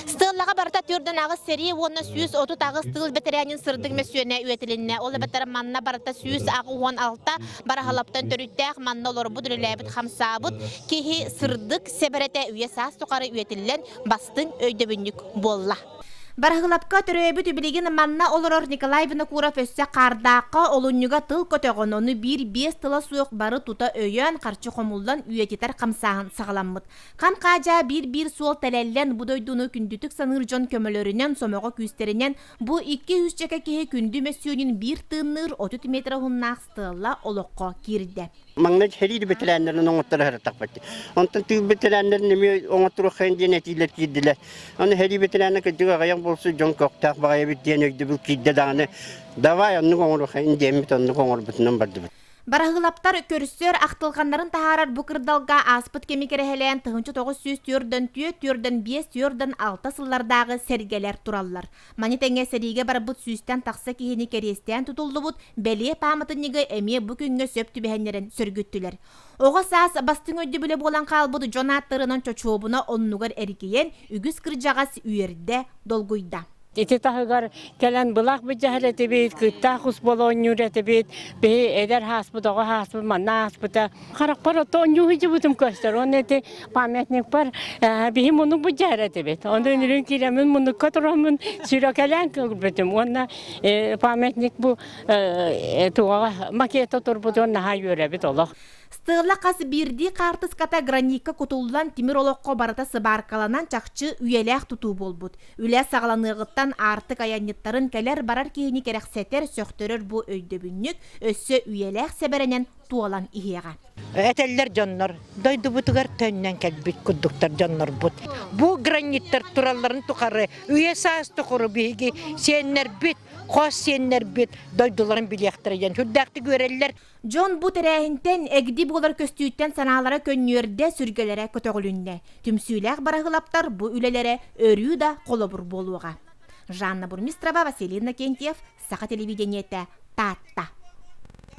Стеллаҕа барыта 48 сэрии уонна 138 тыыл бэтэрээнин сырдык мөссүөнэ үйэтилиннэ. Ол эбэтэр манна барыта 186 Бараһалаптан төрүттээх манна олорбут, үлэлээбит, хамсаабыт киһи сырдык сэбэрэтэ үйэ-саас тухары үйэтиллэн бастыҥ өйдөбүнньүк буолла. Бараһыылапка төрөөбүт билигин манна олорор Николай Винокуров өссө хаардаахха олунньуга тыл көтөҕөн, ону биир-биэс тыла суох бары тута өйөөн, харчы хомуллан үйэтитэр хамсааһын саҕаламмыт. Хам-хаадьаа биир-биир суол тэлэллэн, бу дойдуну күндүтүк саныыр дьон көмөлөрүнэн, сомоҕо күүстэринэн бу 200-чэкэ киһи күндү мөссүөнүн биир тыынныыр 30 метр уһуннаах стелла олоххо киирдэ. Маҥнай сэрии бэтэрээннэрин оҥотторо сырыттахпыт. Онтон тыыл бэтэрээннэрин эмиэ оҥотторуоххайын диэн этиилэр киирдилэр. Аны сэрии бэтэрээнэ кырдьык аҕыйах буолсу дьон көхтөөх баҕайыбыт диэн өйдөбүл киирдэ даҕаны давай оннук оҥоруоххайын диэммит оннук оҥорбутунан бардыбыт. Бараһыылаптар көрсөр ахтылҕаннарын таһаарар бу кырдалга ааспыт кэми кэрэһэлээн 1904 4 5 4 6 сыллардааҕы сэргэлэр тураллар. Маны тэҥэ сэриигэ барбыт сүүстэн тахса киһини кэриэстээн тутуллубут бэлиэ пааматынньыгы эмиэ бу күҥҥэ сөп түбэһэннэрэн сөргүттүлэр. Оҕо саас бастыҥ өйдөбүлэ буолан хаалбыт дьон ааттарынан чочуобуна оннугар эргийэн, үгүс кырдьаҕас үөрдэ, долгуйда. Ити таһыгар кэлэн былаах быдьаһар этибит, кыттаах ус болонньуур этибит, биһи эдэр хааспыт, оҕо хааспыт манна ааспыта. Харахпар ото онньуу сылдьыбытым көстөр. Уонна ити памятникпар биһи муннук быдьаһар этибит. Онно үнүрүн киирэммин муннукка тураммын сүрөкэлээн көрбүтүм. Уонна памятник бу туоҕа макета турбутун наһаа үөрэбит олох. Стелла хас биирдии хаартыската граникка кутуллан тимир олоххо барыта сыбааркаланан чахчы үйэлээх тутуу буолбут. Үлэ саҕаланыаҕыттан аартык айанньыттарын кэлэр-барар киһини кэрэхсэтэр, сөхтөрөр бу өйдөбүнньүк өссө үйэлээх сэбэрэнэн туолан иһиэҕэ. Этэллэр дьоннор, дойдубутугар төннөн кэлбит курдуктар дьоннорбут. Бу граниттар туралларын тухары үйэ-саас тухары биһиги сиэннэрбит, хос сиэннэрбит дойдуларын билиэхтэрэ диэн сүрдээхтик үөрэллэр. Дьон бу тэрээһинтэн эгди буолар көстүүттэн санаалара көнньүөрдэ, сүргэлэрэ көтөҕүлүннэ. Түмсүүлээх бараһылаптар бу үлэлэрэ өрүү да холобур буолуоҕа. Жанна Бурмистрова, Василий Иннокентьев, Саха телевидениетэ, Таатта.